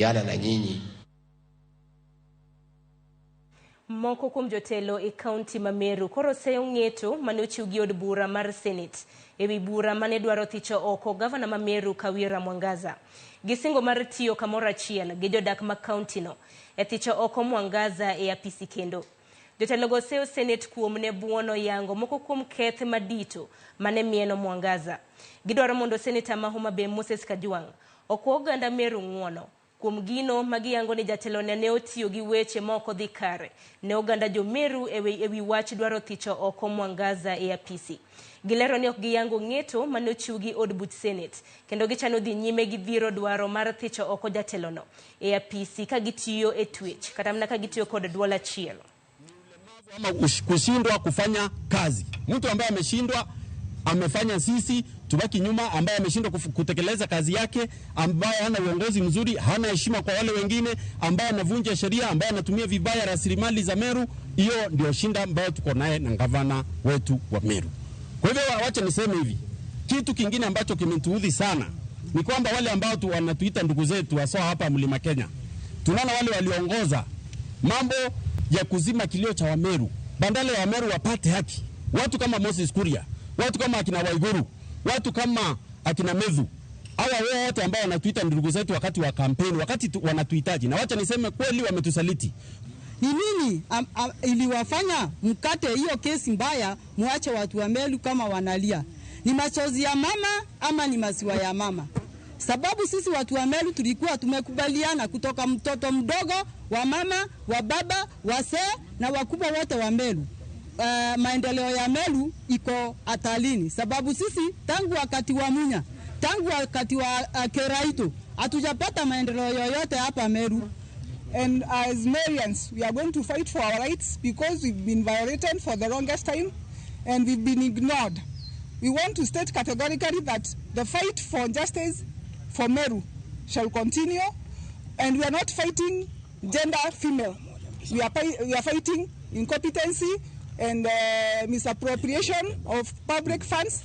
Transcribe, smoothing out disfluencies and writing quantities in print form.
Yana na nyinyi. Moko kuom jotelo e kaunti ma Meru koro seyo ng'eto mane ochiw gi od bura mar Senate ewi bura mane dwaro thicho oko gavana ma Meru Kawira Mwangaza. Gisingo mar tiyo kamoro achiel gi jodak ma kauntino e thicho oko Mwangaza e apisi kendo. Jotelogo seyo Senate kuom ne buono yango moko kuom keth madito mane mieno Mwangaza. Gidwaro mondo Seneta ma Homa Bay Moses Kajwang' okwa oganda Meru ng'uono kuom gino ma giyango ni jatelone ne otiyo gi weche ma ok odhi kare ne oganda jo-Meru e wi wach dwaro thicho oko Mwangaza e apisi. Gilero ni ok giyango ng'eto mane ochiw gi od buch Senate kendo gichano dhi nyime gi dhiro dwaro mar thicho oko jatelono e apisi ka gitiyo e twech kata mana ka gitiyo kod duol achiel. Ama kushindwa kufanya kazi. Mtu ambaye ameshindwa amefanya sisi tubaki nyuma, ambaye ameshindwa kutekeleza kazi yake, ambaye hana uongozi mzuri, hana heshima kwa wale wengine, ambaye anavunja sheria, ambaye anatumia vibaya rasilimali za Meru. Hiyo ndio shinda ambayo tuko naye na gavana wetu wa Meru. Kwa hivyo wacha niseme hivi, kitu kingine ambacho kimetuudhi sana ni kwamba wale ambao wanatuita ndugu zetu hasa hapa Mlima Kenya, tunaona wale waliongoza mambo ya kuzima kilio cha Wameru, badala ya Wameru wapate haki. Watu kama Moses Kuria, watu kama akina Waiguru, watu kama akina Methu, hawa wote ambao wanatuita ndugu zetu wakati wa kampeni, wakati wanatuhitaji. Na wacha niseme kweli, wametusaliti. Ni nini iliwafanya mkate hiyo kesi mbaya, muache watu wa Meru kama wanalia? Ni machozi ya mama ama ni maziwa ya mama? Sababu sisi watu wa Meru tulikuwa tumekubaliana kutoka mtoto mdogo wa mama, wa baba, wasee na wakubwa wote wa Meru. Maendeleo ya Meru iko hatarini, sababu sisi tangu wakati wa Munya, tangu wakati wa Keraito hatujapata maendeleo yoyote hapa Meru. And as Merians, we are going to fight for our rights because we've been violated for the longest time and we've been ignored. We want to state categorically that the fight for justice for Meru shall continue, and we are not fighting gender female. We are fighting incompetency and misappropriation of public funds.